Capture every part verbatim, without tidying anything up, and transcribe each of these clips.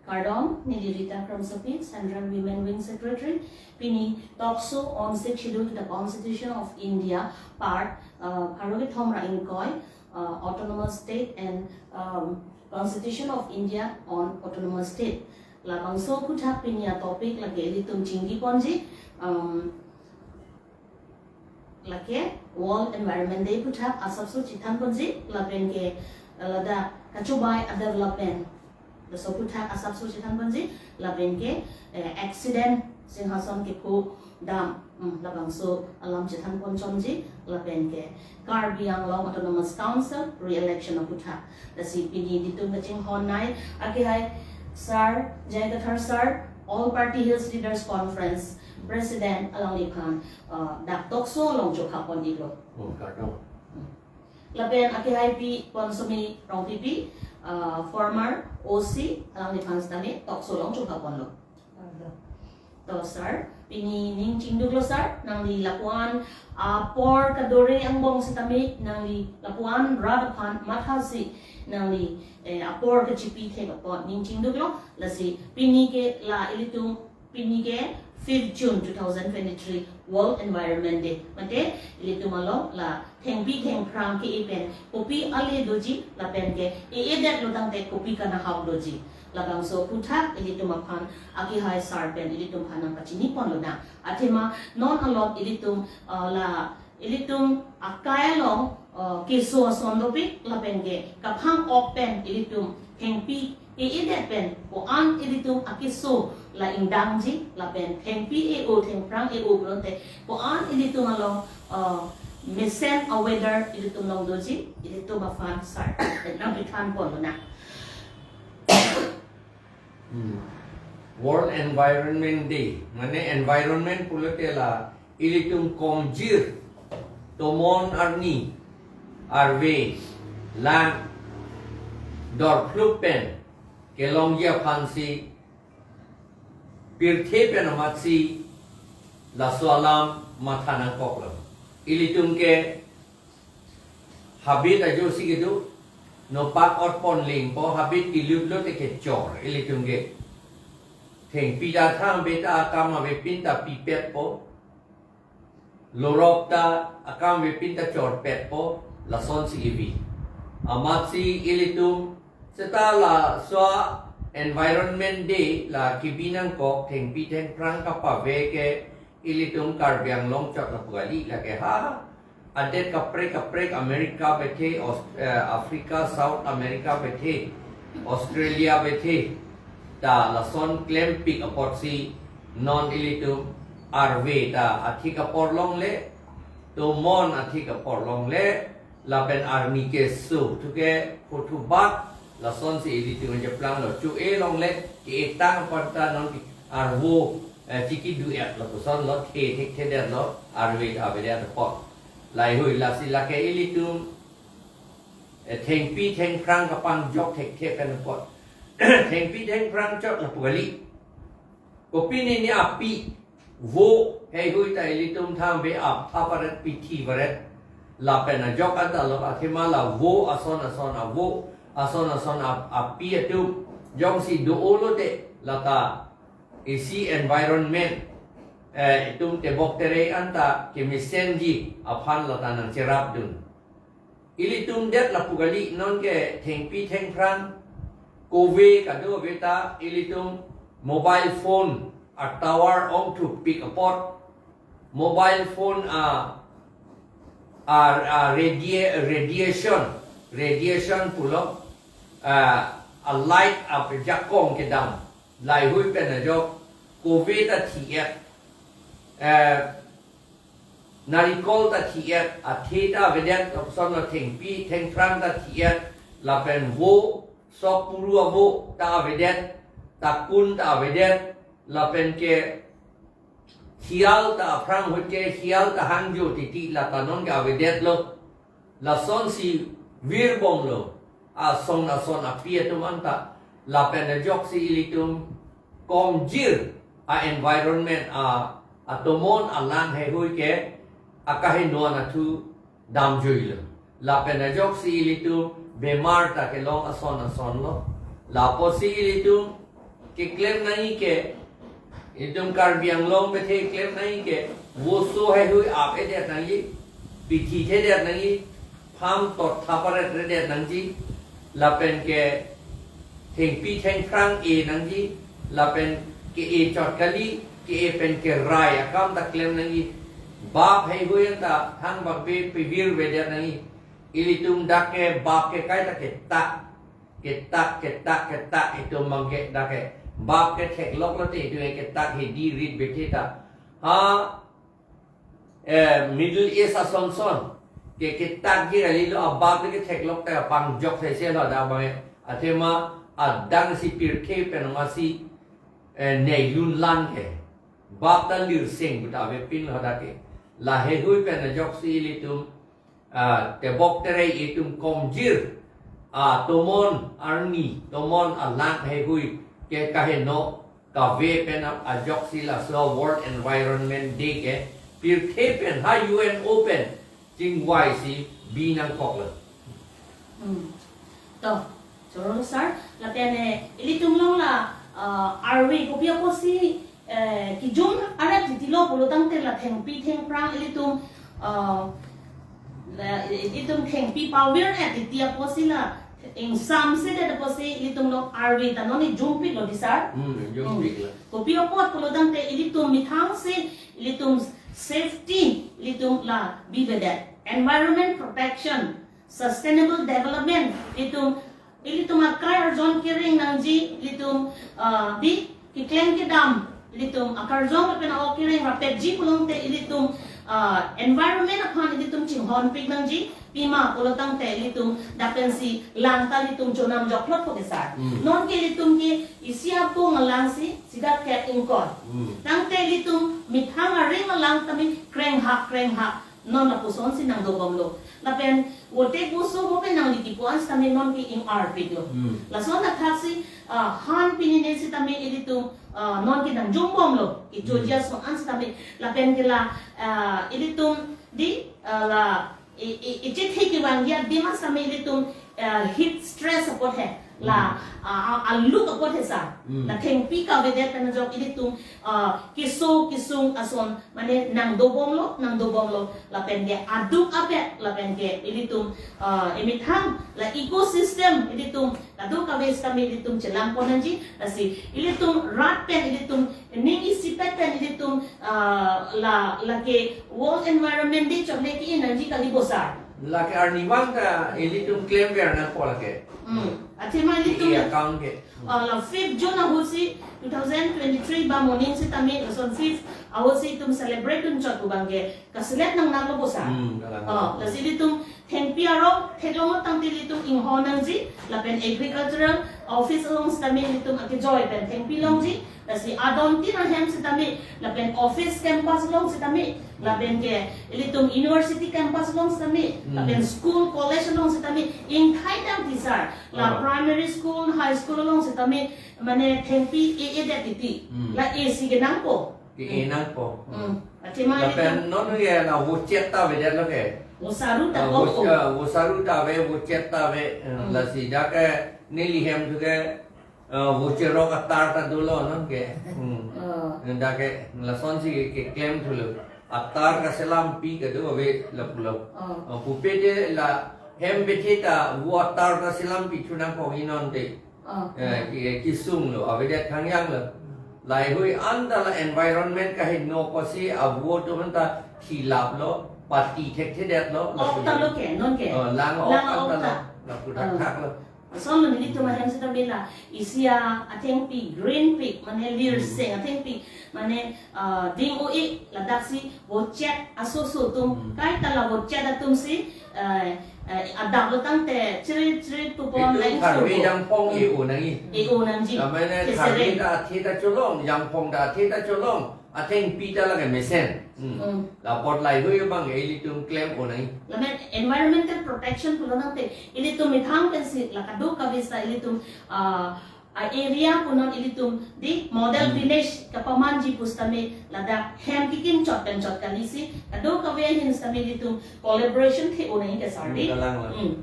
Kardom, neli Rita Kramsapi, Central Women Wing Secretary. Pini talk show on Sixth Schedule to the Constitution of India, part uh, pharo kethom ra ingkoi, uh, Autonomous State and um, Constitution of India on Autonomous State. Labangso aphuthak pini atopic lake ilitum chingki ponji, um, lake World Environment Day aphuthak asapso chethan ponji, lapen ke ladak kachobai a-development, laso aphuthak asapso chethan ponji, lapen ke eh, accident Singhason kepho dam, hmm, labangso alam chethan pon chomji, lapen ke Karbi Anglong Autonomous Council re-election aphuthak. Lasi pini ilitum kachinghon nai, akehai Sar J I Kathar Sar, All Party Hills Leaders Conference President alangliphan, uh, dak talk show along chokha pon-iklo. Oh, kardom. Lapen akehai Pi Ponsumi Rongpipi, uh, former O C, alangliphan sitame talk show along chokha ponlo. To sir, pini ning chingduklo sir, nangli lapuan apor kadore angbong sitame, nangli lapuan rat aphan mathasi, nangli eh, apor kachipi thek apot ning chingduklo. Lasi pini ke la ilitum, pini ke fifth June two thousand twenty-three World Environment Day. Mate ilitum along la thengpi thengphrang ke-e pen kopi ale doji, lapen ke e-edetlo tangte kopi kanahok doji. Labangso aphuthak ilitum aphan akehai sir pen ilitum aphan nangpachini ponlonang. Athema non along ilitum, uh, la ilitum akai along, uh, keso ason dopik, lapen ke kaphang-ok pen ilitum thengpi e-edet pen ko-an ilitum akeso la ingdangji, lapen thengpi e-o thengphrang e-o pulote ko-an ilitum along, uh, mesen a-weather ilitum long doji, ilitum aphan sir nangpethan ponlonang. Hmm. World Environment Day, mane environment pulote la ilitum komjir, tomon arni, arve, lang, dorphluk pen kelongji aphansi pirthe pen amatsi laso alam matha nangkoklo. Ilitum ke habit ajoksi kedo, nopak ot pon lingpo, habit kilut lote kechor, ilitum ke. Thengpi ta thang be ta akam avepin ta pipetpo. Lorok ta akam avepin ta chorpetpo, lasonsi kebi. Amatsi ilitum, seta laso Environment Day la kebi nangkok, thengpi thengphrang kapave ke ilitum Karbi Anglong chot lapu kali, lake ha adet kaprek kaprek, America bethe, Aus-, eh, Africa, South America bethe, Australia bethe, ta lason klempik apotsi non ilitum arve ta athik apor longle, tomon athik apor longle, lapen arni keso thuke phothubak, lasonsi ilitum ajeplanglo, chu-e longle, ke-etang apar ta non arvo, eh, chiki du-et lapuson lo, the thekthedetlo, arve ta avedet apot. Laheihui lasi lake ilitum, eh, thengpi thengphrang kapangjok thekthe pen apot. Thengpi thengphrang chot lapu kali. Kopine ne api, vo, heihui ta ilitum thang be ap, apha varet, pithi varet. Lapen ajok anta lo, athema la vo ason ason avo, ason ason ap-, api atum jongsi do-o lote, lata isi environment, eh, itum tebok terei anta kemesenji aphan lata nangcherapdun. Ilitum det lapu kali, nonke thengpi thengphrang kove kado ave ta ilitum mobile phone a-tower ongthupik apot, mobile phone a, a, a radia-, radiation, radiation pulo, a, a light ajakong kedam, laheihui pen ajok kove ta thi-et, eh, narikol ta thi-et, athe ta avedet, lapuson lo thengpi thengphrang ta thi-et, lapen vo, sok puru avo ta avedet, takun ta avedet, lapen ke hial ta aphrang ahut ke hial ta hangjo titi, lata nonke avedetlo. Lasonsi virbomlo ason ason api atum anta, lapen ajoksi ilitum komjir a-environment a, atomon alang heihui ke akaheno anathu damjuilo. Lapen ajoksi ilitum bemar ta kelong ason ason lo. Lapusi ilitum Keklem nangji ke, itum Karbi Anglong bethe klem nangji ke, voso heihui ap-edet nangji, pithi thedet nangji, farm tot tha paret redet nangji, lapen ke thengpi thengphrang e nangji, lapen ke-e chot kali, ke-e pen kerai akam ta klem nangji, bap heihui anta thangbak be pevirvedet nangji, ilitum dak ke bap ke kaita ketak, ketak, ketak, ketak, itum abang ke dak ke bap ketheklok lote itum ketak hedi rit bethe ta. Ha, eh, Middle East asonson ke ketak ji kali lo, abap le ketheklok ta pangjok saise lo dak abang ke. Athema adang si pirthe pen masi, eh, neilun lang ke. Bap ta lirseng buta avepin lo dak ke. La heihui pen ajoksi ilitum, ah, tebok terei itum komjir, ah, tomon arni, tomon alang heihui ke kaheno kave pen ajoksi laso World Environment Day ke pirthe pen ha U N O pen chingvai si bi nangkok lo. Hmm. To, choro sir, lapen, eh, ilitum along la, ah, arve kopi apotsi, eh, kijum arat titi lo pulo tangte la thengpi thengphrang ilitum, ah, la, ilitum thengpi pavir-et titi apotsi la ingsamsedet apotsi ilitum along arve ta non ijumpik lo di sir. Hmm, ijumpik lo. Kopi apot pulo tangte ilitum methang si ilitum safety ilitum la bibedet. Environment protection, sustainable development, ilitum, ilitum akai arjon kereng nangji, ilitum, ah, di keklem kedam, ilitum akarjong lapen a-ok kereng rapetji pulote ilitum, ah, environment aphan ilitum chinghonpik nangji, pima pulo tangte ilitum dak pensi lang ta ilitum chonam jokplot po ke sir. Hmm. Non ke ilitum ke isi abung alang si, sida ke ingkoi. Hmm. Tangte ilitum methang aring alang tame krenghak, krenghak. Non lapuson si nangdobomlo. Lapen vote puso mo pen nangli kipu an sitame non ke ing-arpiklo. Hmm. Lason athak si, ah, han pinine sitame ilitum, ah, non ke nangjumbomlo. Kechoji ason an sitame. Lapen ke la, ah, ilitum di, ah, la, i, i, ichethe kevangji adim an sitame ilitum, ah, heat stress apot he. La, Hmm. ah, ah, aluk apot he sir. Hmm. La thengpi kavedet pen ajok ilitum, ah, keso kesung ason mane nangdobomlo, nangdobomlo, lapen ke aduk apet, lapen ke ilitum, ah, emethang, la ecosystem ilitum, kadokave sitame ilitum chelangpon nangji, lasi ilitum rat pen ilitum, ning isipet pen ilitum, ah, la, lake World Environment Day chot le ki nangji kali bo sir. Lake arnivang ta ilitum klemver nangpo lake. Hmm. Athema ilitum Iya la, kang ke. ah, la fifth June ahut si two thousand twenty-three ba moning sitame, lason fifth ahut si itum celebrate dun chot pu abang ke. Kaselet nangnanglo bo sir. Hmm, kalang. Ah, lasi ilitum thengpi arong, theklong tangte ilitum inghon nangji, lapen agricultural office along sitame ilitum akejoi pen thengpi longji, lasi adon tin ahem sitame, lapen office campus along sitame, lapen ke ilitum university campus along sitame, Hmm. lapen school college along sitame, ingthai dam ti sir, la Ah. primary school, high school along sitame, mane thengpi e-edet titi. Hmm. La isi kenangpo. Ke-e nangpo. Hmm. Athema Lapen ilitum non ke na vochet ta avedet lo ke. Vosaru ta Ah, kok vos-, o. ah, vosaru ta ave, vochet ta ave, eh, Hmm. lasi dak ke neli hem thu ke, eh, vocherok atar ta dolo non ke. Hmm. Ah. Dak ke lason si ke, keklem thulo. Atar kaselampi kado ave lapulo. Ah. Ah, pupe de la hem bethe ta vo atar kaselampi thu nangkok inon te. Ah. Eh, ki, kisung lo, avedet thangyang lo. Laihui anta la environment kaheno apotsi avo atum anta thilap lo, pati thekthedet lo, Ok ta lo ke, non ke. Oh, lang ok Lang anta ok lo, ta. lapu Ah. thakthak lo. Ason lo nelitum ahem sitame la, isi athengpi, green pik, mane lir Hmm. seng athengpi, mane, ah, ding o-e, ladak si, vochet asoso atum, Hmm. kaita la vochet atum si, eh, eh, adap lo tangte, chiri, chiri, pupon, Itum lain tharve supo. jangphong Hmm. e-o nangji. E-o nangji. Lamane Ke tharve sere. ta athe ta cholong, jangphong ta athe ta cholong, athengpi ta lake mesen. Hmm. Hmm. La apot laihui abang ilitum klem-o nangji. Lamen environmental protection pulo tangte, ilitum methang pensi, la kadokave sita ilitum, ah, a-area punon ilitum di model Hmm. village kapamanji pusitame ladak hem kikim chot pen chot kali si kadokave ahin sitame ilitum collaboration the-o nangji ke sir di. Hmm, kalang lang. Hmm.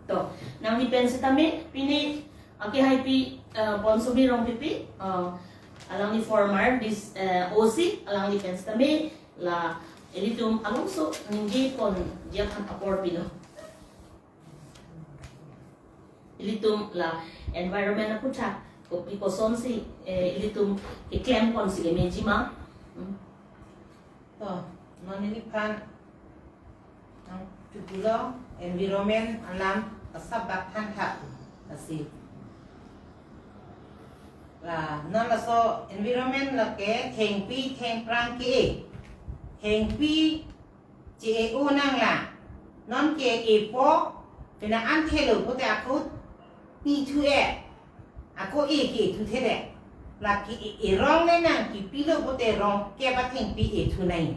To, nangli pen sitame pini Akehaipi, eh, Ponsumi Rongpipi, eh, alangli former this, eh, O C, alangli pen sitame la ilitum alongso ningje ponji aphan apor pilo. Ilitum la environment aputhak kopi kosonsi, eh, ilitum keklem ponsi kemeji ma. Hmm. To, non neliphan nangchipulo environment alam kasabak than tha asi. La non laso environment lake thengpi thengphrang ke-e. Thengpi che-e-o nang la. Non ke-epo, pina an thelo pote ako pithu-e. Ako e ke thu thele. La ke-e-, erong le nang kipilo pote rong ke ba thengpi e thu nai.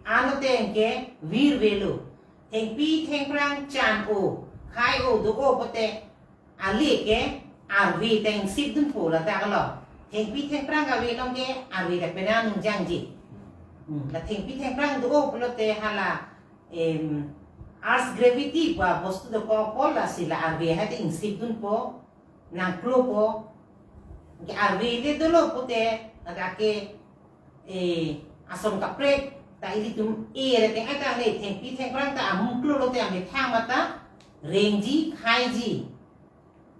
Ano teng ke virvelo. Thengpi thengphrang chan-o, khai-o do-o pote ale ke arve teng sip dunpo la ta kalo. Thengpi thengphrang kave along ke arve ta pena nung jangji. Hmm, la thengpi thengphrang do-o pulote hala, em, Earth gravity pu bostu dokokpo, lasi la arve hai te ingsip dunpo, nangklopo. Ke arve le dolo pote, la ke, eh, ason kaprek ta ilitum e re teng ai ta le thengpi thengphrang ta amung klo lote amethang mata rengji khaiji.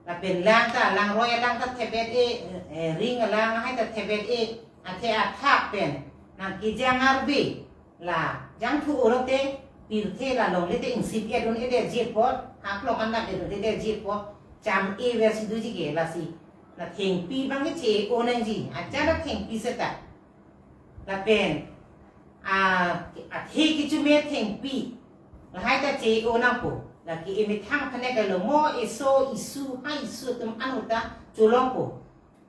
Lapen lang ta, langroi alang ta thebet-e, eh, ring alang hai ta thebet-e, athe athak pen nangkejang arve, la jangthu-o lote pirthe la longle te ingsip edun-edetji apot, haklong anat edun-edetji apot, cham-e versi doji ke lasi. La thengpi abang ke che-o nangji, acha la thengpi seta. Lapen, a, athe kechume thengpi. Lahai ta che-o nangpo. La ke emethang aphan ke lo mo eso isu ha isu atum anu ta cholongpo.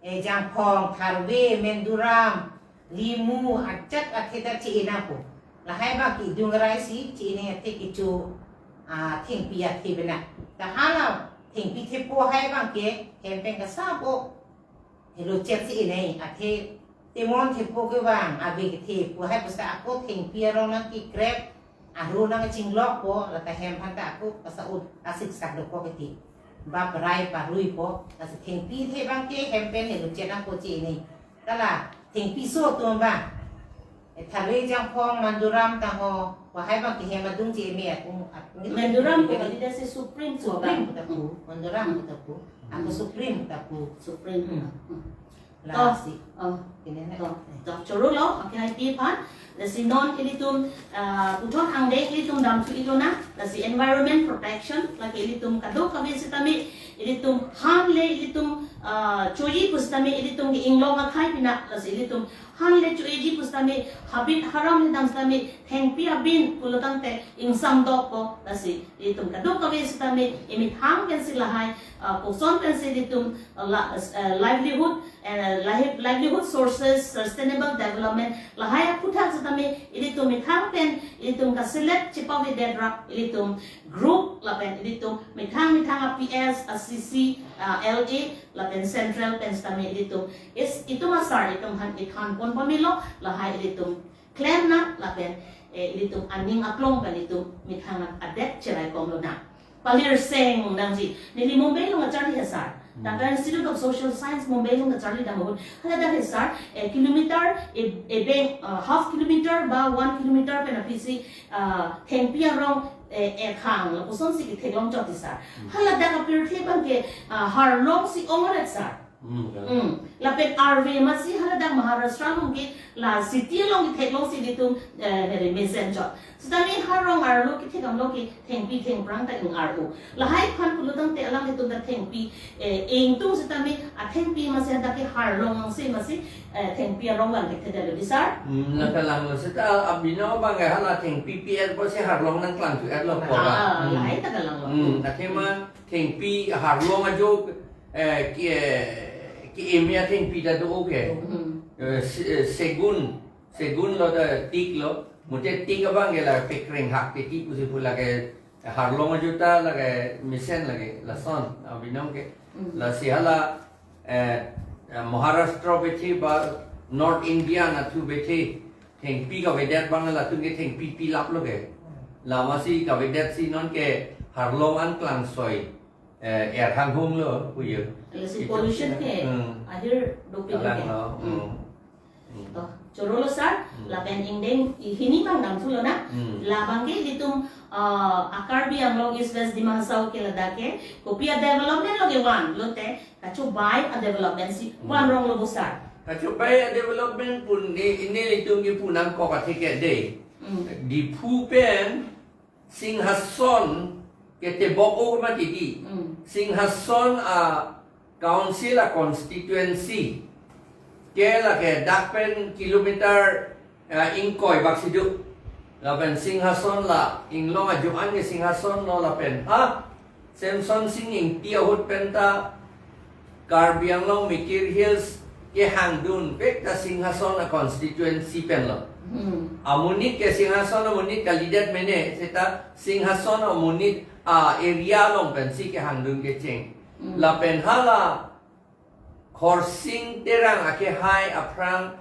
E jangphong, tharve, menduram, limu, ajat athe ta che-e nangpo. Lahai abang ke dung rai si che-e nang athe kecho, a, thengpi athe bena. Ta hala thengpi thepo hai abang ke hem pen kasabo. Helo chet si inei, athe temon thepo kevang, ave kethe pu hai pusa ako thengpi arong nangkekrep, aru nangchinglokpo, la ta hem aphan ta ako pasa ut asik sak dokok kethe. Bap rai paruipo, lasi thengpi the abang ke hem pen helo chet nangpo che inei. Ta la thengpi so atum abang. E tharve jangphong manduram tangho, wahai abang ke hem adung che eme atum, atum. Manduram ko kali dasi supreme ko Supreme abang. Ko ta pu, manduram ko ta pu, ako Hmm. supreme ko ta pu. Supreme. Hmm. Hmm. La To, si. Oh. Kene na. To, to, choro lo, akehaipi aphan. Lasi non ilitum, ah, puthot angde ilitum damthu ilona, lasi environment protection, lake ilitum kadokave sitame, ilitum han le ilitum, ah, choji pusitame, ilitum ke inglong akhai pina, lasi ilitum han le choji pusitame, habit haram le dam sitame, thengpi abin pulotangte ingsam dokpo, lasi ilitum kadokave sitame, emethang pensi lahai, ah, koson pensi ilitum, ah, la, ah, livelihood, eh, live-, livelihood sources, sustainable development, lahai aputhak sitame, ilitum methang pen, ilitum kaselect chepavedet rap, ilitum group lapen ilitum methang methang a P S, a C C, a L A, lapen central pen sitame ilitum. Is, itum asar itum aphan ithan pon pamelo, lahai ilitum klem nang, lapen, eh, ilitum aning aklong pen ilitum methang adet cherai kom lonang. Palir seng nangji. Neli Mumbai along kacharli he sar. Hmm. Dhaka Institute of Social Science Mumbai along kacharli dam ahut. Hala dak he sar, eh, kilometer, eh, eh, beng, ah, half kilometer ba one kilometer pen aphi si, ah, thengpi arong, eh, eh, khang, lapuson si ketheklong chot he sar. Hmm. Hala dak apirthe abang ke, ah, harlong si ongret sar. Hmm, ya. Hmm. Lapen arve masi hala dak Maharashtra along ke la city along ketheklong si ilitum, eh, neri mesen chot. Sitame harlong arlo ketheklong lo ke thengpi thengphrang ta ing-ar-o. Lahai aphan pulotangte alanglitum ta thengpi, eh, ingtung sitame athengpi masi hadak ke harlong angse masi, eh, thengpi arong van kethedetlo bisar. Hmm, la kalang lo seta abino abang ke hala thengpi pi-etpo si harlong nangklangthu-etlo ko ba. Ah, hmm. Lahai ta kalang lo. Hmm, athema thengpi harlong ajo, eh, ki, eh, ki-eme athengpi ta do ke. Hmm. Eh, se-, eh, segun, segun lo ta teak lo. Mute teak abang ke la pekreng hak titi pusi pu lake harlong ajo ta lake mesen lake lason abinong ke. Hmm. Lasi hala, eh, eh, Maharashtra bethi ba North India nathu bethi thengpi kavedet abang latum ke thengpi pilap lo ke. Lamasi kavedet si non ke harlong an klangsoi. eh, er hanghung lo, puyo. Lasi pollution ke, hmm, ahir dopik ke. Kalang lo, hmm. Hmm. Hmm. To, choro lo sir, hmm, lapen ingdeng hini abang damthulo na. Hmm. Labang ke ilitum, uh, a Karbi Anglong East West Dima Hasao ke ladak ke, kopi a development lo kevang, lote, kachobai a development si, hmm, van rong lo bo sir. Kachobai a development pu ne, ne ilitum kipu nangkok athe ke dei. Hmm. Diphu pen, Singhason ke tebok o mati di. Hmm. Singhason a council a constituency ke lake dak pen kilometer, eh, ingkoi bak si do. Lapen Singhason la inglong ajo-an ke Singhason lo lapen ha Semson Sing Ingti ahut pen ta Karbi Anglong Mikir Hills kehangdun vek ta Singhason a constituency pen lo. Hmm. Amonit ke Singhason amonit kalidet mene, seta Singhason amonit a area along pensi kehangdun kecheng. Hmm. Lapen hala Khorsing Terang akehai aphrang,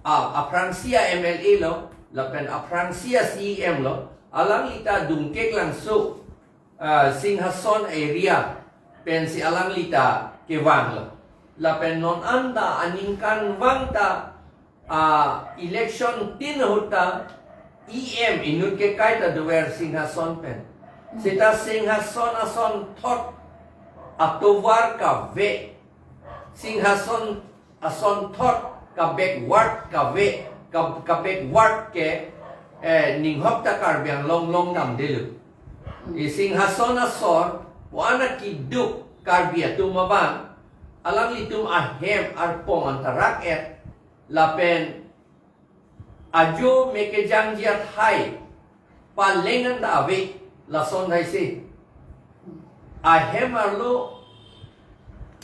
a, aphrangsi a M L A lo, lapen aphrangsi a C E M lo, alangli ta Dungkeklangso, ah, Singhason area pensi alangli ta kevang lo. Lapen non anta aningkanvang ta, ah, election tin ahut ta E M inut kekai ta dover Singhason pen. Seta Singhason asonthot atovar kave, Singhason asonthot ka backward kave, ka, ka backward ke, eh, ninghok ta Karbi Anglong longdamdelo. I Singhason asor, pu-an akiduk Karbi atum abang, alanglitum ahem arpong anta rak-et, lapen ajo me kejangji athai paleng anta ave, lason athai si. Ahem arlo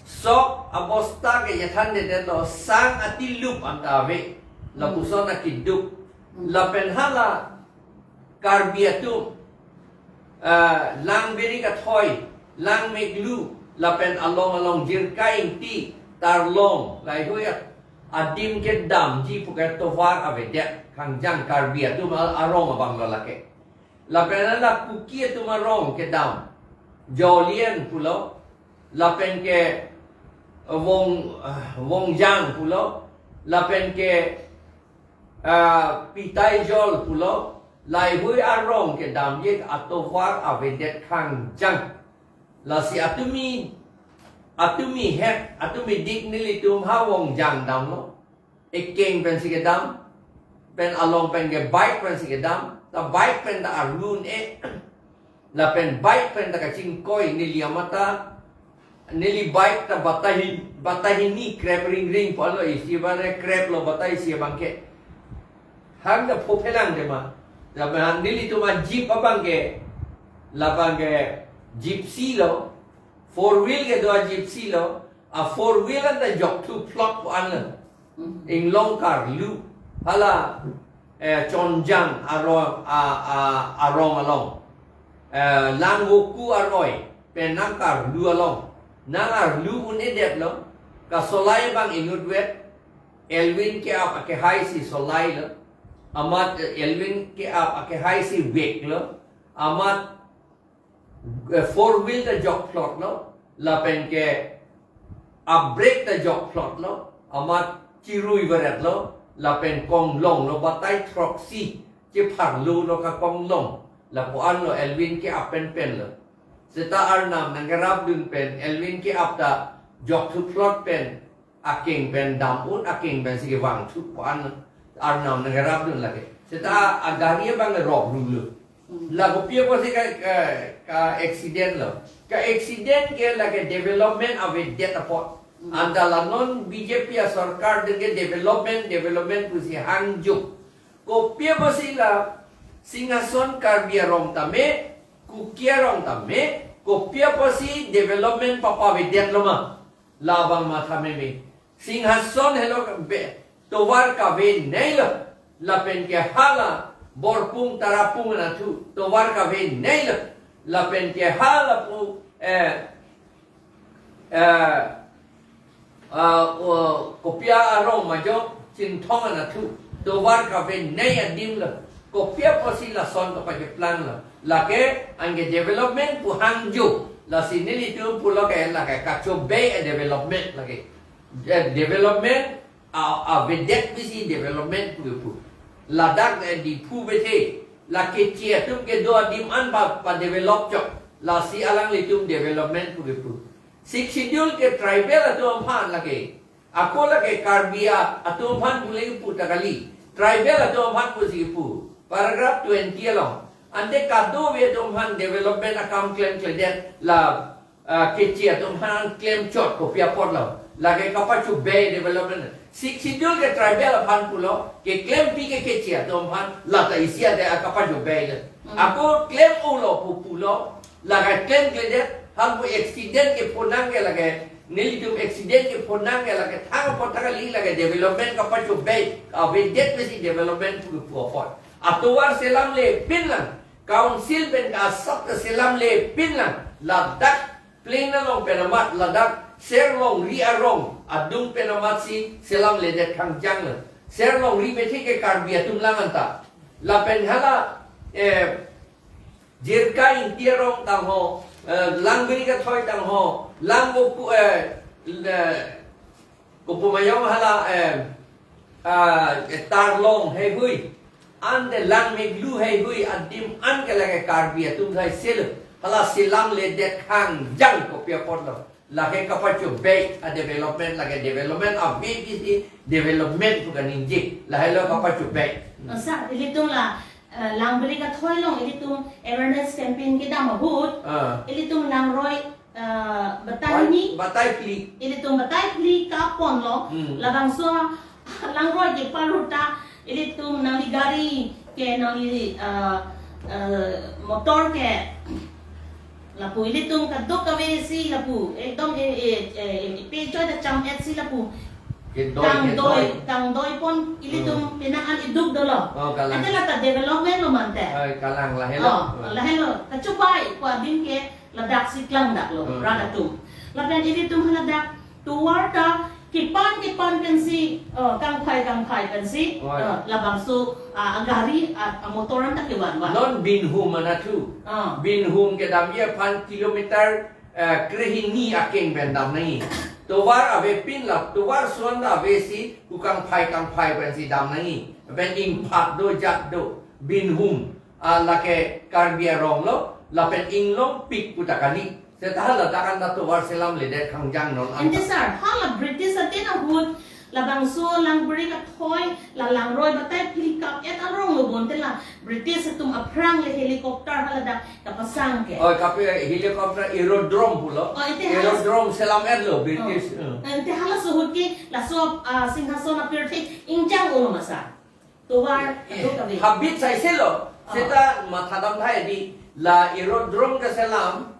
sok abosta ke yathan dedetlo, sang atilup anta ave, lapuson akiduk. Lapen hala Karbi atum, ah, Langberi Kathoi, Langmeklu, lapen along along Jirka Ingti, Tarlong, laihui adim kedamji puke tovar avedet, kangjang Karbi atum al-, arong abang lo lake. Lapen ala Kuki atum arong kedam, Jolien pulo, lapen ke Wong, ah, Wongjang pulo, lapen ke, ah, Pitaijol pulo, laihui arong kedamji atovar avedet kangjang. Lasi atumi, atumi het, atumi dik nelitum ha Wongjang damlo. Ekeng pensi kedam, pen along pen ke bike pensi kedam, ta bike pen ta arlu un-e, lapen bike pen ta kachingkoi neli amat ta, neli bike ta batahi, batahini krep ringring pulo, isi abang krep lo batahi isi abang ke. Hang ta phophelang de ma. Lapen nelitum a jeep abang ke, labang ke gypsy lo, four wheel kedo a gypsy lo, a four wheel anta jokthu phlot pu-an lo. Inglong karlu, hala, eh, Chonjang arong, a, a, arong along. Eh, Langvoku aroi, pen nangkarlu along. Nangarlu un-edetlo, kasolai abang inutvet, Elwin Keap akehai si solai lo. Amat, eh, Elwin Keap akehai si veklo. Amat, eh, four wheel ta jokphlotlo, lapen ke a brake ta jokphlotlo, amat chirui varetlo, lapen konglonglo, batai throksi chepharlo lo kakonglong, lapu-an lo Elwin Keap penpen lo. Seta Arnam nangkerapdun pen, Elwin Keap ta jokthu phlot pen, akeng pen dam un, akeng pensi kevangthu pu-an Arnam nangkerapdun lake. Seta agari abang rok rulo. Hmm. La kopi apotsi ka, ka, ka accident lo. Ka accident ke lake development avedet apot. Hmm. Anta la non B J P asorkar dengke development, development pusi hangjuk. Kopi apotsi la Singhason Karbi arong tame, Kuki arong tame, kopi apotsi development papavedetlo ma. Labang matha meme. Singhason helo be, tovar kavenei lo. Lapen ke hala Borpung Tarapung anatthu tovar kavenei lo. Lapen ke hala pu, eh, eh, ah, o, kopi arong ma jo, Chinthong anatthu tovar kavenei adim lo. Kopi apotsi lason kapacheplang lo. Lake anke development pu hangjuk. Lasi nelitum pulo ke lake kachobei a-development lake. Eh, development a, avedet pensi development pu kepu. Ladak, eh, Diphu bethe, la Keche atum kedo adim an pa, pa-develop chot. Lasi alanglitum development pu kepu. Sixth Schedule ke tribal atum aphan lake. Ako lake Karbi a-, atum aphan pule kepu ta kali. Tribal atum aphan pusi kepu. Paragraph twenty along. Ante kadokave atum aphan development akam klemkledet la, ah, Keche atum aphan klem chot kopi apotlo. Lake kapachobei development. Sixth Schedule ke tribal aphan pulo, keklempi ke Keche atum aphan, lata isi ade akapachobei le. Hmm. Ako klem-olo pu pulo, lake klemkledet, halapu accident kephonang ke lake, nelitum accident kephonang ke lake, thang apot ta kali lake development kapachobei, avedet pensi development pu kepu apot. Atovar selamlepinlang, council pen ke asap ta selamlepinlang, ladak plain along pen amat, ladak Serlongri arong adung pen amatsi selamledet khangjang le. Serlongri bethe ke Karbi atum lang anta. Lapen hala, eh, Jirka Ingti arong tangho, eh, Langbiri Kathoi tangho, Langvoku, eh, le-, kopumayong hala, eh, ah, eh, Tarlong heihui, ante Langmeglu heihui adim an ke lake Karbi atum sai sel, hala selamledet khangjang kopi apotlo. Lake kapachobei a-development, lake development ave pensi development pu kaningje. Lahelo kapachobei. Oh, sir, ilitum la, eh, Langbiri Kathoi along ilitum awareness campaign kedam ahut. Ah. Ilitum langroi, eh, batai Bat-, hini. Batai phli. Ilitum batai phli kaponlo. Hmm. Labangso langroi ke paruta ilitum nangli gari ke nangli, eh, eh, motor ke lapu ilitum kadokave si lapu ekdom, eh, eh, eh, eh, pe choi da cham-et si lapu. Kedoi, tangdoi, kedoi. Tangdoi pon ilitum Hmm. penang an iduk dolo. Oh, kalang. Ante lata development lo mante. Oi, kalang lahelo. Oh, Hmm. lahelo. Kachobei pu adim ke ladak si klangdaklo, Hmm. rat atum. Lapen ilitum haladak tovar ta kepan kepan pensi, eh, kangphai kangphai pensi, Oi. eh, labangso, ah, agari, ah, amotor anta kevan van. Non Binhum anathu. Ah. Binhum kedamji aphan kilometer, eh, krehini akeng pen dam nangji. Tovar avepin la, tovar son ta ave si, ku kangphai kangphai pensi dam nangji. Pen ingphat do jat do. Binhum. Ah, lake Karbi arong lo, lapen inglongpik pu ta kali. Seta haladak anta tovar selamledet khangjang non anta. Ante sir, hala British atin ahut, labangso Langbiri Kathoi, la langroi batai phli kap-et arong lo bonte la British atum aphrang le helicopter haladak kapasang ke. Oh, kapi helicopter aerodrome pulo. Oh, ante hala Aerodrome selam-et lo British. Oh. Eh. Ante halaso ahut ke, laso, ah, Singhason apirthe ingjang-olo ma sir. Tovar, Eh, kadokave. Habit sai selo. Ah. Seta matha dam thai di la aerodrome keselam,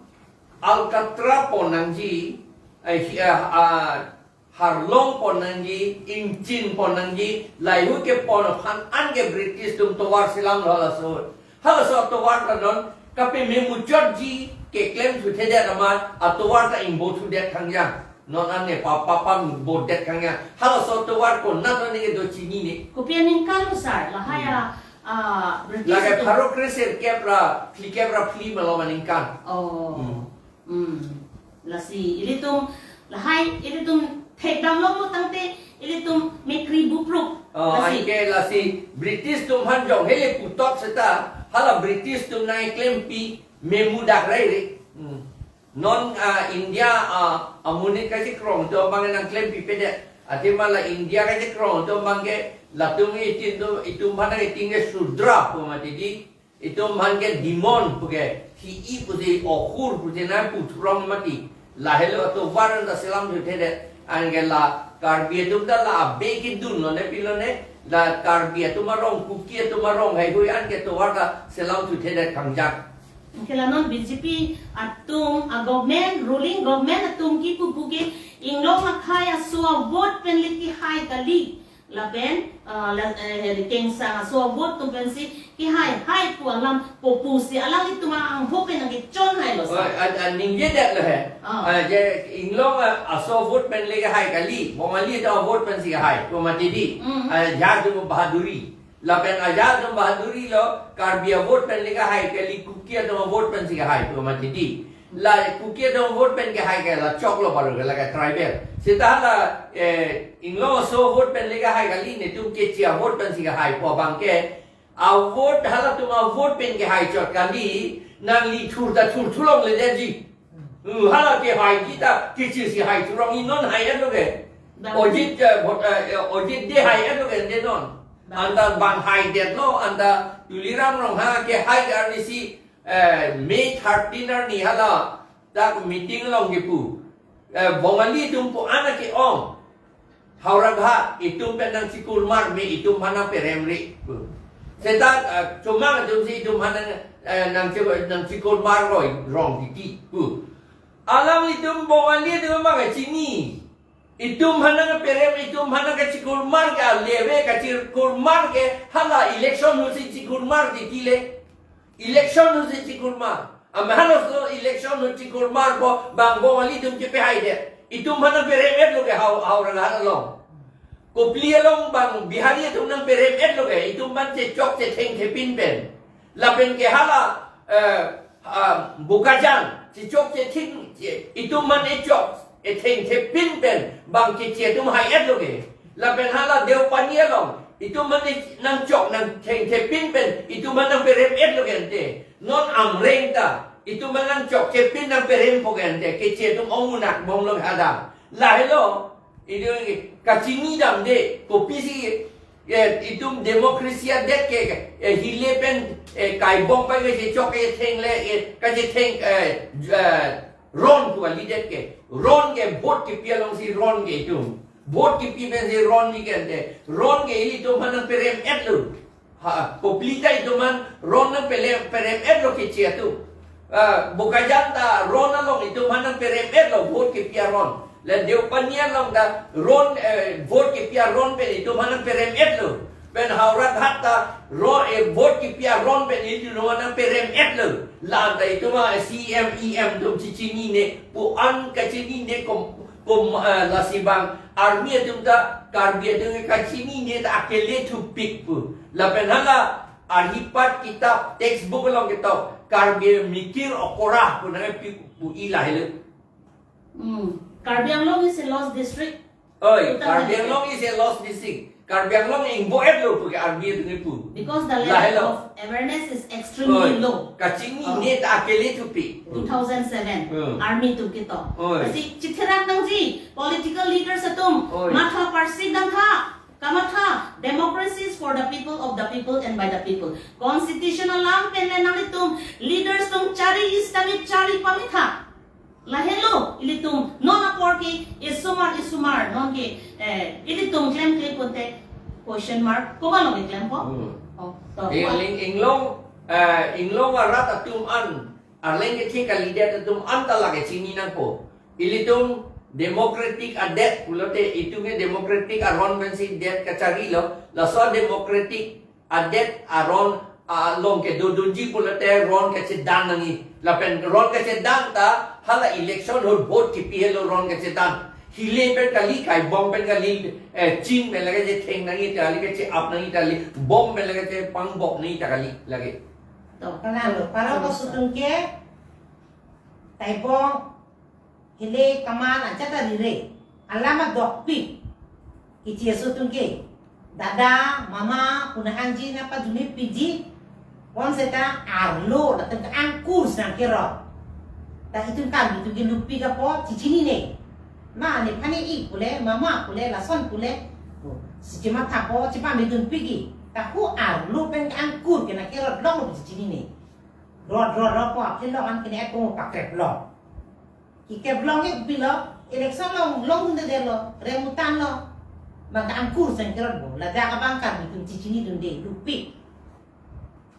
Alcatra pon nangji, eh, hi-, eh, ah, Harlong pon nangji, Ingchin pon nangji, laheihui kepon aphan an ke British atum tovar selamlo halaso. Halaso tovar ta non kapeme muchotji keklem thuthedet amat atovar ta ingbo thudet khangjang. Non an ne pa, pa, pambodet khangjang. Halaso tovar konat ne kedo chinine. Kopi aningkan lo sir, lahai a, Hmm. ah, British Lake atum. Pharo kresirkep ra phlikep ra phli malom aningkan. Oh. Hmm. Hmm. Lasi ilitum, lahai ilitum thekdam longlo tangte ilitum mekri buprup. Oh, Lasi. Anke lasi British atum aphan jong hele putot seta, hala British atum nangklempi memudak rai re. Hmm. Non, ah, India, ah, amonit kachekrong atum abang nangklempipedet. Athema la India kachekrong atum abang ke latum itin atum, itum aphan nangketing ke Sudra pu mati di. Itum aphan ke demon pu ke, hi-i pusi, ohur pusi nangputhurong mati. Lahelo atovar anta selam thuthedet. Anke la Karbi atum ta la abe kedun lone pilone. La Karbi atum arong, Kuki atum arong heihui anke tovar ta selam thuthedet khangjang. Anke la non B J P atum a-government, ruling government atum kipu puke inglong akhei aso a-vote pen le kehai kali. Lapen, ah, la, eh, kengsang aso a-vote atum pensi kehai, hai pu alam po pusi alanglitum angho pen nangkechonhailo Oh, sir. an, an ningjedet lo he. Ah. Ah, je inglong, ah, aso a-vote pen le kehai kali. Bongali atum a-vote pensi kehai pu mati di. Mm. Ah, ajahak atum bahaduri. Lapen ajahak atum bahaduri lo, Karbi a-vote pen le kehai kali, Kuki atum a-vote pensi kehai pu mati di. La Kuki adung vote pen kehai ke la choklo baru ke la ke tribal. Seta la, eh, Inglong aso vote pen le kehai kali, netum Keche avote pensi kehaipo abang ke. Avote halatum avote pen kehai chot kali, nangli thur ta thurthu longledetji. Hmm, hala kehaiji ta Keche si hai thurong, non hai-etlo ke. Bang- Ojit, eh, vote, eh, Ojit de hai-etlo ke de non. Bang- Anta bang haidetlo, anta Tuliram Ronghang kehai arnisi, eh, May thirteen arni hala dak meeting along kipu. Eh, Bongali atum pu anak ke-ong. Howraghat, itum pen nangchikurmar me, itum aphan nangperemre pu. Seta, eh, Chomang atum si itum aphan nang, eh, nangchi-, nangchikurmar roi, rong titi pu. Alanglitum Bongali atum abang chini. Itum aphan nangperem, itum aphan nangkachikurmar ke, aleve kachikurmar ke, hala election ahut si chikurmar titi le. Election ahut si chikurmar. Amat halaso election ahut chikurmarpo, bang Bongali atum chepehaidet. Itum aphan nangperem-etlo ke Haw-, Howraghat along. Kopili along bang Bihari atum nangperem-etlo ke. Itum aphan chechok chethengthepin pen. Lapen ke hala, eh, ah, Bokajan, chechok chetheng, che-, itum aphan echok, ethengthepin pen, bang Keche atum hai-etlo ke. Lapen hala Deopani along, itum aphan nangchok nangthengthepin pen, itum aphan nangperem-etlo ke ante. Non Amreng ta, itum aphan nangchokchepin nangperempo ke ante, Keche atum ong-unak bomlo hadak. Lahelo, itum kachinidamde, kopisi, eh, itum democracy adet ke, eh, hile pen, eh, kaibom pai kachechok kachetheng le, eh, kachetheng, eh, j-, eh, ron pu kalidet ke. Ron ke vote kepi alongsi ron ke itum. Vote kepi pensi ron ni ke ante. Ron ke ilitum aphan nangperem-etlo. Ha, kopili ta itum aphan ron nangpele-, perem-etlo Keche atum. Ah, Bokajan ta ron along itum aphan nangperem-etlo vote kepi aron. La Deopani along ta ron, eh, vote kepi aron pen itum aphan nangperem-etlo. Pen Howraghat ta ron, eh, vote kepi aron pen itum aphan nangperem-etlo. La anta itum a C M, E M atum chechinine, pu an kachinine kom, kom, eh, lasi bang army atum ta Karbi atum kachinine ta akele thupik pu. Lapen hala arhipat kitap textbook along ketok Karbi Mikir Okora pu nangpi pu-i lahelo. Hmm. Karbi Anglong is a lost district. Oi, Karbi Anglong is a lost district. Karbi Anglong ingbo-etlo pu ke army atum kipu. Because the level of awareness is extremely low. Kachinine ta akele thupik. Two thousand seven, hmm, army atum ketok. Oi. Lasi chithirak nangji, political leaders atum, oi, matha parsik damtha, kamatha, democracy is for the people, of the people, and by the people. Constitution alam pen le nanglitum leaders atum chari, is kami chari pamitha. Lahelo, ilitum non apor ke isomar, isomar, non ke, eh, ilitum klemkle pute question mark, komat along keklempo? Hmm. Oh, to, Ing-, ling-, Inglong, eh, Inglong arat atum an, Arleng kethe kalidet atum an ta lake chini nangpo. Ilitum democratic adet pulote itum ke democratic aron pensi det kacharilo, laso democratic adet aron along kedodunji pulote ron kachedan nangji. Lapen ron kachedan ta hala election ahut vote kipi helo ron kachedan. Hile pen kali, kaibom pen kali, eh, ching pen lake chetheng nangji ta kali, kache-ap nangji ta kali, bom pen lake chepangbok nangji ta kali lake. To, kalanglo, parok aso atum ke, taibong, hile kaman ajat arire, alam adokpik, Keche aso atum ke, dada, mama, puna hanji, nangpadunpikji, bonseta arlo, latum ke angkur si nangkerot. Ta itum Karbi atum ke lupik apot, chechinine. Ma, nephan ne-ik pule, mama pule, lason pule, si chemathapo, chepamedunpikji. Ta hu arlo pen ke angkur ke nangkerot longlo pu chechinine. Rot rot rot po aphi long an kene ko pakrep long. Kikrep long-ik pilo, election long, longdundedetlo, remutanlo. Bang angkur si nangkerotpo, ladak abang Karbi atum chechinidunde, lupik.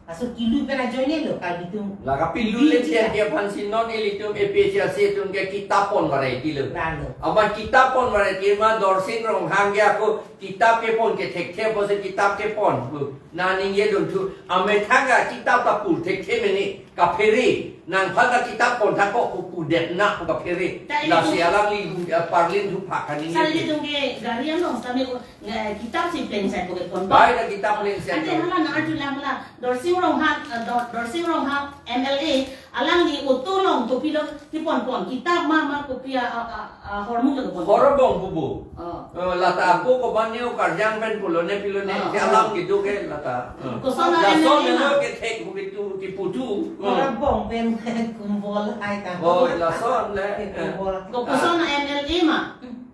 Laso kilu pen ajoinelo, Karbi atum. La kapilu le dia dia aphansi non ilitum A P H L C atum ke kitap pon varai tilo. Lalo. Amat kitap pon varai ti ma Dorsing Ronghang ke ako kitap kepon ke thekthe apotsi kitap kepon pu. Na ningjedun thu. Amethang ke kitap ta pur thekthe mene. Kaphere. Nangphan ta kitap pon thakpo pu pudet na pu kaphere. Ta ilitum. Lasi alangli, eh, parlin thu phak kani. Sa ilitum ke gari ano kami, eh, kitap si pleng sai pu kepon. Bai ta kitap pleng sai. Ante hala nang-arjulang la. Dorsing Ronghang, eh, Dor-, Dorsing Ronghang M L A Alangli auto along kopilo, tipon pon, kitab ma ma kopi a, a, a, a, hormu lo pon. Horbong pupu. Oh. Eh, lata ako koban neo karjang pen pulo ne pilo ne, oh, si alam kedo ke lata. Eh. Koson a lason M L A ma? Nelo kethek pupu tu kipu tu. Eh. Horbong pen kumbol hai ta. Oh, lason le. Eh. Kumbol. Ko koson a M L A ma?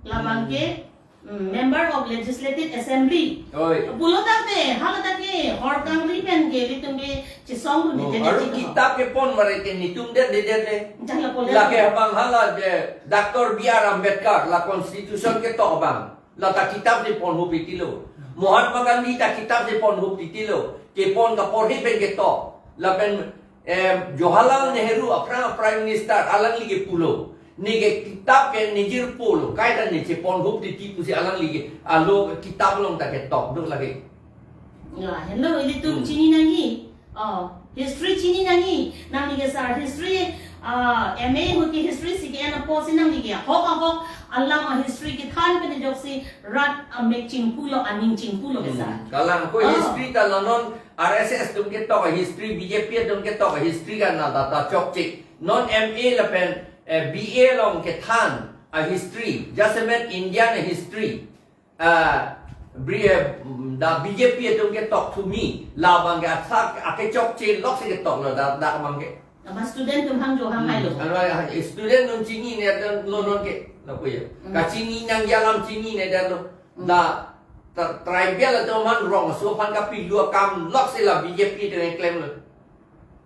Labang ke, hmm, Member of Legislative Assembly. Oi. Pulo tangte, hala ta ke, hor kangri pen ke, ilitum ke, chisong dun. Oh, di aru tete kitab kepon mare ke netum det det det le. Jala pole. Lake abang hala de, Doctor B R Ambedkar, la Constitution ketok abang. Lata kitab si ponhup titilo. Mahatma Gandhi ta kitab si ponhup titilo. Kepon kaporhi pen ketok. Lapen, eh, Jawaharlal Nehru aphrang Prime Minister alangli ke pulo. Neke kitab ke nejir pulo. Kaita ne cheponhup titi pusi alangli ke. Alo kitab along ta ketok do lake. Ya, hello, ilitum, hmm, chini nangji. Oh, history chini nangji. Nangli ke sir, history, ah, M A ahut ke history si ke-en apotsi nangli ke ahok ahok alam a history kethan pen ajoksi rat amek chingpulo, aning chingpulo ke sir. Hmm. Kalang ko, oh, history ta la non R S S atum ketok a history, B J P atum ketok a history kan na ta ta chokche. Non M A lapen, eh, B A along kethan a history, just a met Indian history. Ah, bri, eh, mm, da B J P atum ketok thumi, labang ke athak, ake chokche lok si ketok lo, da, da abang ke. Ama student atum hang jo hang hai lo. Hmm. Ano, ah, student atum chinine dan lo non ke, lo ko ya. Hmm. Kachini nangji alam chinine dan lo. Hmm. Da, tra-, tribal atum man rongso aphan kapilu akam lok si la B J P atum keklem lo.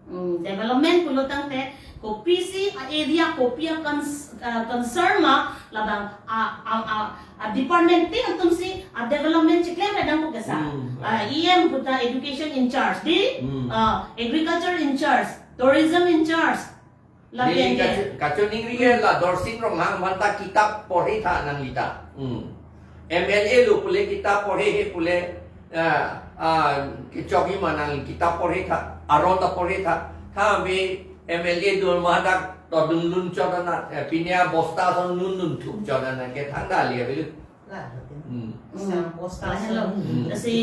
Hmm, development pulo tangte, kopisi a area, kopi a cons-, ah, concern ma, labang a, a, a, a department tin atum si a development chiklem rai dam po ke sir. Hmm. Ah, E M puta education in charge, di, hmm, ah, agriculture in charge, tourism in charge. Lapen ke, kacho-, kachoningri ke la Dorsing Ronghang aphan ta kitab porhi tha nangli ta. Hmm. M L A lo pule kitab porhi he pule, ah, ah, kechokji ma nangli kitab porhi tha, aron ta porhi tha. Tha be M L A dun ma dak todun lun chot anat, eh, pine a bosta ason nun nun thup chot anat ke thangta le avelo. La, betul. Hmm. Sa bosta, hmm, ason nun. Hmm. Lasi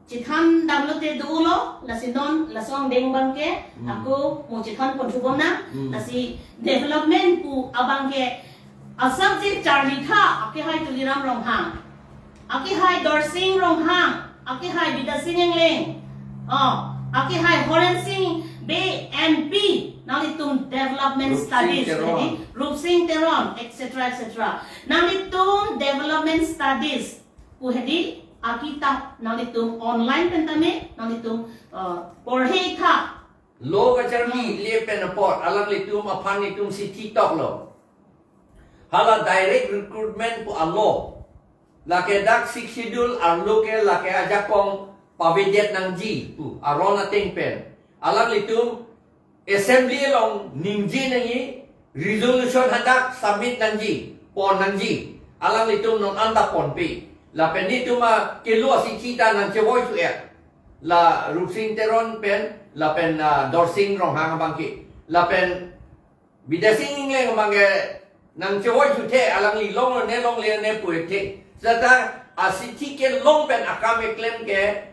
chithan damlote dolo, lasi non, lason deng abang ke, hmm, ako mo chithan ponthu bomnang, hmm, lasi development pu abang ke, asap si charli tha, akehai Tuliram Ronghang, akehai Dorsing Ronghang, akehai Bidya Sing Engleng, oh, akehai Horensing Bey M P, nanglitum development, Rupsing studies, Teron, jadi Rupsing Teron, et cetera, et cetera. Nanglitum development studies pu hedi, akitab nanglitum online pen tame, nanglitum, eh, porhi tha. Lo kacharli le pen apot, alanglitum aphan netum si thitoklo. Hala direct recruitment pu alo. Lake dak Sixth Schedule arlo ke lake ajakong pavedet nangji pu aron ateng pen. Alanglitum Assembly along ningje nangji, resolution hadak submit nangji, pon nangji. Alanglitum non anta ponpe. Lapen netum akelo asithi ta nangchevoi thu-et. La Rupsing Teron pen, lapen, ah, Dorsing Ronghang abang ke. Lapen Bidya Sing Engleng abang ke nangchevoi thuthe, alangli longlo ne longle ne pu-et the. Seta asithi kelong pen akam keklem ke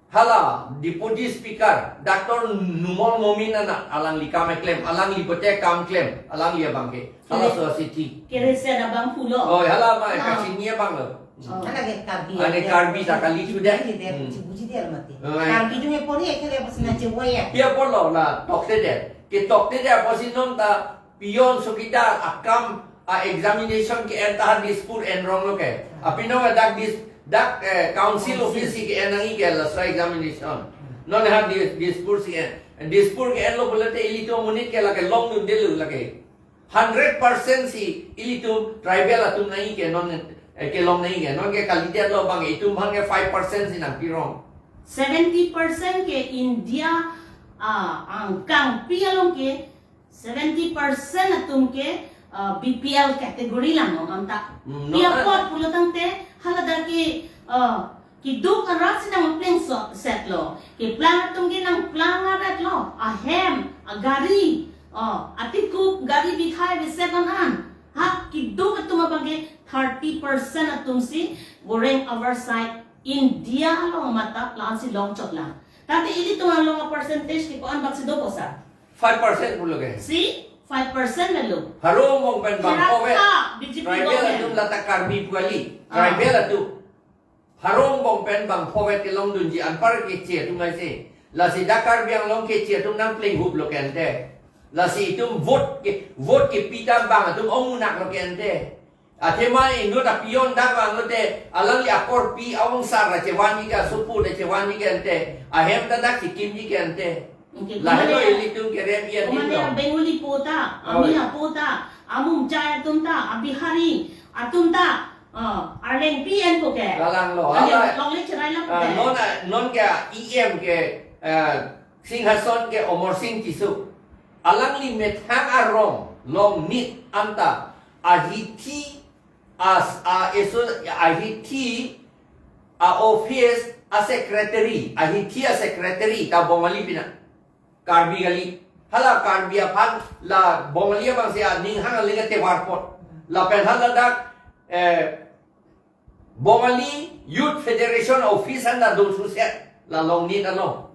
hala Deputy Speaker Doctor Numal Momin anat alangli kam keklem, alangli pote kam klem, alangli abang ke. Halaso asithi. Kere se abang pulo. Oh, hala ma, ah, kachini abang lo. Oh. Hala ke Karbi. Ane ya, Karbi ta kali sudah. Buji dia, hmm, buji dia mati. Oh, ya. Karbi jung e pori ekele pas na chevoi ya. Dia polo la toktedet. Ketoktedet apotsi non ta peon chowkidar akam a examination ke-en ta Dispur enrong lo ke. Aphi non dak Dis-, dak, eh, council, council office ke-en nangji ke laso examination. Non ha Dis-, Dispur si en. Dispur ke-en lo pulote ilitum amonit ke lake longdundelo lake. Hundred percent si ilitum tribal atum nangji ke non, eh, kelong nangji ke. Non ke kalidetlo abang itum aphan ke five percent si nangpirong. Seventy percent ke India, ah, angkangpi along ke seventy percent atum ke, ah, B P L category lang non anta. Hmm, non anta. Pi apot pulo tangte haladak ke, ah, keduk arat si nangplengso-, setlo. Keplang atum ke nangplang arat lo. Ahem, agari, oh, atikup, gari bithai beset an an. Ha, keduk atum abang ke thirty percent atum si goreng oversight India along matha la-an si longchot lang. Tangte ilitum along a percentage ke ko-an bak si do po sir? Five percent pulo ke. Si, five percent lo. Pharo angbong pen bangpho vet. Kerap ta B J P government. Tribal atum lata Karbi pu kali. Ah. Tribal atum. Pharo angbong pen bangpho vet kelongdunji anpar Keche atum aisi. Lasi dak Karbi Anglong Keche atum nangplenghup lo ke ante. Lasi itum vote ke, vote kepi ta bang atum ongmunak lo ke ante. Athema inut apion dak vanglote, alangli akorpi aongsar ta chevanji ke, asopo ta chevanji ke ante, ahem ta dak chekimji ke ante. Okay, lahelo kumane, ilitum kerem-i adim kumane lo. Bengali po ta, ami, oi, apo ta, amum chai atum ta, a Bihari atum ta, ah, arleng P N ko ke. Kalang lo, ahem hala, longle cherai lap ah, te. Non, ah, non ke E M ke, ah, Singhason ke Amarsing Tisso. Alangli methang arong Longnit anta ahithi as a eso ahithi a office a secretary, ahithi a secretary ta Bongali pina. Karbi kali. Hala Karbi aphan la Bongali abang si aning hang aling ate warpot. Lapen hala dak, eh, Bongali Youth Federation office anta do suset la Longnit along.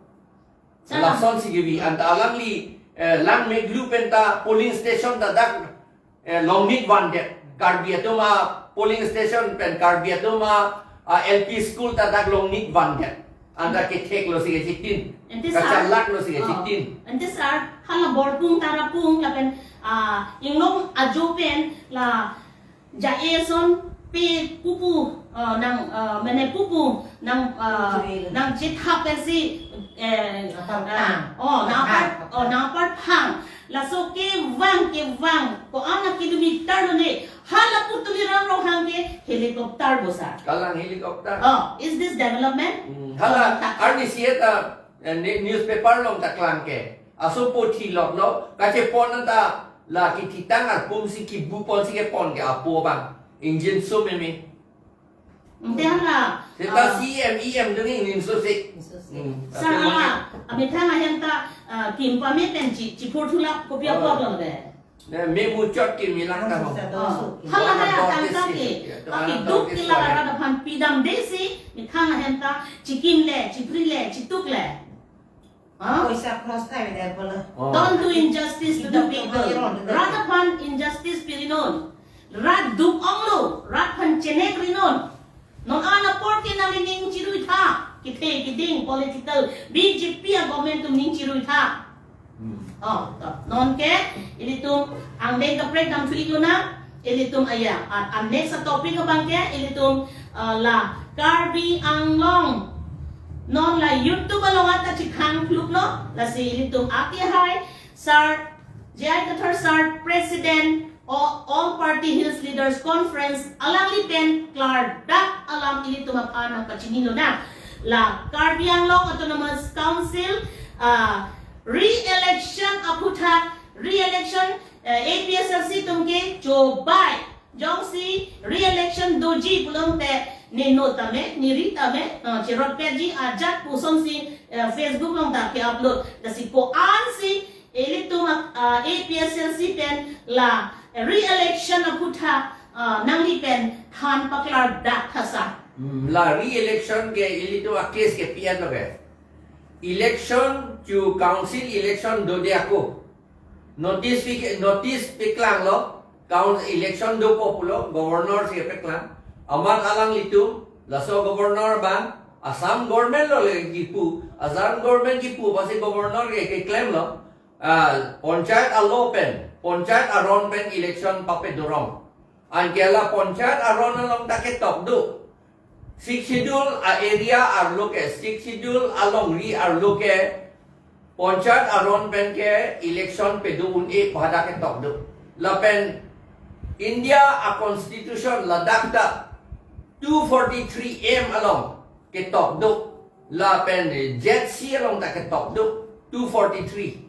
Sana. Lason si kebi anta alangli, eh, Langmeklu pen ta polling station ta dak, eh, Longnit vandet. Karbi atum a polling station pen Karbi atum a, a L P school ta dak Longnit vandet. Anta kethek lo si kechitin. Ante sir, kachalak lo si, oh, kechitin. Ante sir, hala Borpung Tarapung lapen, ah, Inglong ajo pen la ja-e ason pe pupu, ah, nang, ah, mane pupu nang, ah, nang chethap pensi, eh, nangpar, ah, phang, oh, nangpar, nangpar, oh, nangpar phang. Laso kevang kevang ko-an a kilometer lo ne, hala pu Tuliram Ronghang ke helicopter bo sir. Kalang helicopter. Oh, is this development? Hmm, hala, oh, ta- arnisi ta, eh, ni-, newspaper along ta klang ke. Asopo thilot lo, kachepon anta la kithitang arpum si kibu pon si kepon ke apo abang. Ingjinso meme. Ante hala, seta, ah, C M, E M dong ingjinso si. Ingjinso si. Hmm. Sir, tapi hala, amethang ahem ta, ah, kim pame pen chi, chiphurthulap kopi, oh, apot lo be. Ne, me muchot kim ilang ta ho. Oh. Hala, hala, hala, tangka ke. Ya, to, hala, akiduk tangka ke, kilang sir, arat aphan pidam desi, methang ahem ta, chikim le, chiphri le, chituk le. Huh? Poisa cross time deh bola. Oh. Don't do injustice to the people. Rat aphan injustice pirinon. Rat duk onglo, rat aphan chenek rinon. Non an apor ke nangli ning chiruitha, kethe keding political B J P a government atum ning chiruitha. Hmm. Oh, to. Non ke, ilitum angdeng kaprek dam thu-ik lonang. Ilitum aya, a, a next topic abang ke, ilitum, uh, la Karbi Anglong. Non la YouTube along anta chikhang phluk lo, lasi ilitum akehai, Sir J I Kathar Sir, President o All Party Hills Leaders Conference, alangli pen klardak alam ilitum aphan nangpachini lonang. La Karbi Anglong Autonomous Council, uh, re-election aphuthak, re-election, eh, A P H L C atum ke chobai. Jongsi re-election doji pulote ne no tame, ne ri tame, eh, cherot peji ajat pusonsi, eh, Facebook along ta ke-upload. Lasi ko-ansi ilitum, eh, A P H L C pen la re-election aphuthak, eh, nangli pen than paklardak tha sir. Hmm, la re-election ke ilitum a case ke P N lo ke. Election chu council election dode ako. Notice pi-, notice paklang lo, council election dopo pulo, governor si paklang. Amat alanglitum, laso governor abang, Assam government lo le kipu, Assam government kipu, pasi governor ke, keklem lo. Ah, panchayat a-law pen, panchayat aron pen election papedo rong. Anke la panchayat aron along ta ketok do. Sixth Schedule a area arlo ke, Sixth Schedule alongri arlo ke, panchayat aron pen ke election pedo un-e pu hadak ketok do. Lapen India a constitution ladak ta two forty-three M along ketok do. Lapen Z C along ta ketok do. Two forty-three.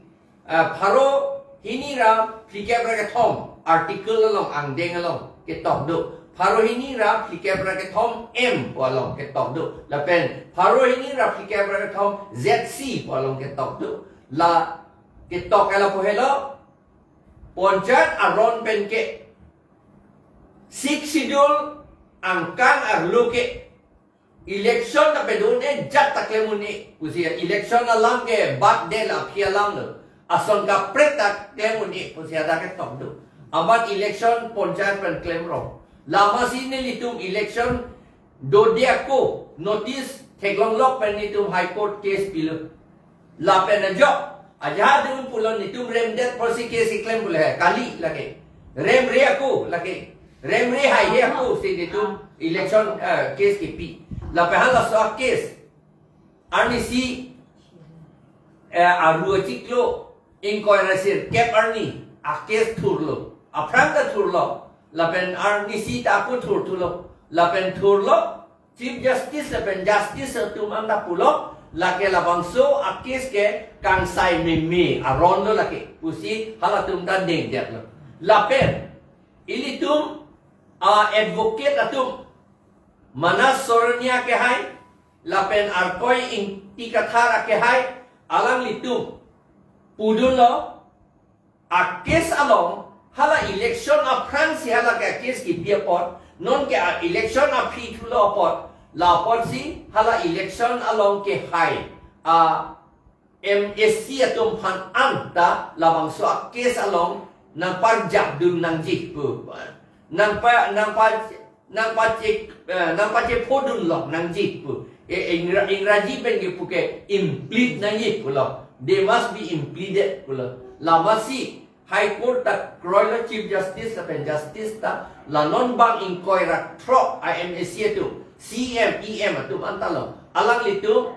Ah, pharo hini ra phlikep ra kethom article along angdeng along ketok do. Pharo hini ra phlikep ra kethom M pu along ketok do. Lapen pharo hini ra phlikep ra kethom Z C pu along ketok do. La ketok ke lapu helo. Panchayat aron pen ke Sixth Schedule angkang arlo ke election ta pedo un-e, jat ta klem un-e. Pusi election alam ke bad de la aphi alam lo. Ason kaprek ta klem un-e pusi hadak ketok do. Amat election panchayat pen klem rong. Lasi nelitum election dode ako notice theklonglok pen netum High Court case pilo. Lapen ajok, ajahak dun pulo netum remdet pusi case keklem pulo he, kali lake. Remre ako lake. Remre haihe ako si netum election, eh, case kepi. Lapen halaso a-case arnisi, eh, aru achiklo ingkoi ra sirkep arni a-case thurlo. Aphrang ta thurlo. Lapen arnisi ta ako thurthulo. Lapen thurlo, Chief Justice lapen Justice atum anta pulo, lake labangso a-case ke kangsai meme aron lo lake pusi halatum ta dengdetlo. Lapen ilitum a-advocate atum, Manas Sarania akehai lapen Arkoi Ingti Kathar akehai, alanglitum pudunlo, a-case along, hala election aphrangsi hala ke a-case kepi apot, non ke a-election aphi thulo apot, la apotsi hala election along kehai a-MAC atum aphan anta labangso a-case along nangparjapdun nangji pu. Nangpa, nangpa, nangpache, eh, nangpachephodunlok nangji pu. Eh, Ingra-, Ingraji pen kepu ke implead nangji pulo. They must be impleaded pulo. Lasi High Court ta kroilo Chief Justice lapen Justice ta, la non bang ingkoi ra throk a-MAC atum, CEM, EM atum anta lo. Alanglitum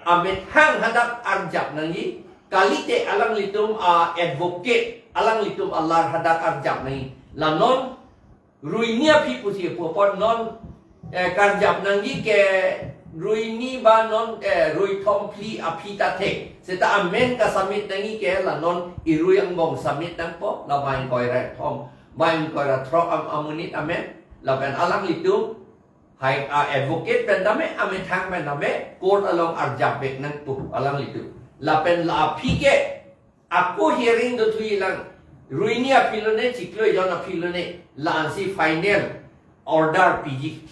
amethang hadak arjap nangji, kalite alanglitum a-advocate, alanglitum alar hadak arjap nangji. La non ruini aphi pusi pu apot non, eh, karjap nangji ke ruini ba non, eh, ruithom phli aphi ta thek. Seta amen ka-submit nangji ke la non irui angbong submit nangpo, la bang ingkoi ra thom, bang ingkoi ra throk am-, amonit amen, lapen alanglitum hai a-advocate pen tame, amethang pen tame, court along arjapvek nangpo alanglitum. Lapen la aphi ke ako hearing dothuji lang, ruini aphi lone, chiklo ejon aphi lone, la-ansi final order piji.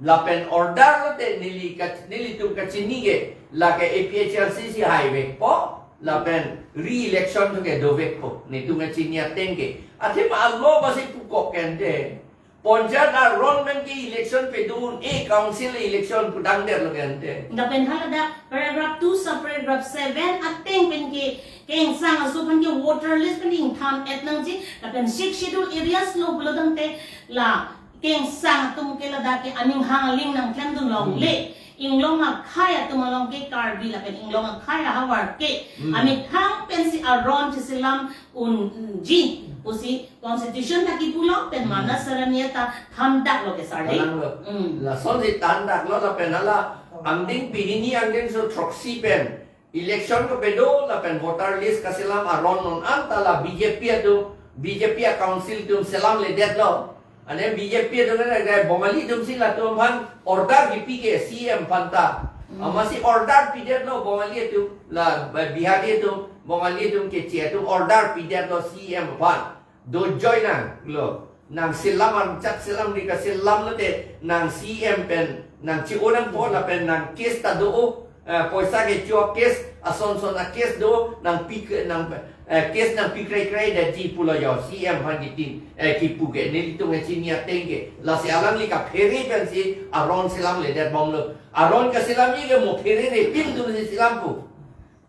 Lapen order lote neli ka-, nelitum kachini ke, lake APHLC si haivekpo, lapen re-election thu ke dovekpo, netum kachini ateng ke. Athema alo basi pukok kente. Panchayat aron pen ke election pedun, e council election pudangdetlo kente. Lapen haladak paragraph two sub paragraph seven ateng pen ke, kengsang aso aphan ke voter list pen ingthan-et nangji, lapen Sixth Schedule areas lo pulo tangte la kengsang atum ke ladak ke aning hang aling nangklemdun longle. Hmm. Inglong akhei atum along ke Karbi lapen inglong akhei ahavar ke, hmm, amethang pensi aron cheselam unji pusi Constitution ta kipulo pen, hmm, Manas Sarania ta thandaklo ke sir de. Thandaklo. Hmm. Lasonsi thandaklo lapen hala angdeng pini, angdengso throksi pen election kepedo lapen voter list kaselam aron non anta la BJP atum, BJP a-council atum selamledetlo. Ane BJP atum ane Bongali atumsi latum aphan order kipi ke CEM aphan ta. Hmm. Amatsi order pidetlo Bongali atum, la Bihari atum, Bongali atum, Keche atum order pidetlo CEM aphan. Dojoi nanglo. Nang selam, nang chak selam, neli kaselam lote nang CEM pen nang chi-o nangpo lapen nang case ta do-o, eh, poisa kecho case, ason son a-case do, nangpi ke, nang, eh, case nangpi krai krai detji pulo jo, CEM aphan kitin, eh, kipu ke, nelitum kachini ateng ke. Lasi alangli kaphere pensi aron selamledetbomlo. Aron kaselamji ke mo pherere pin atumsi selampo.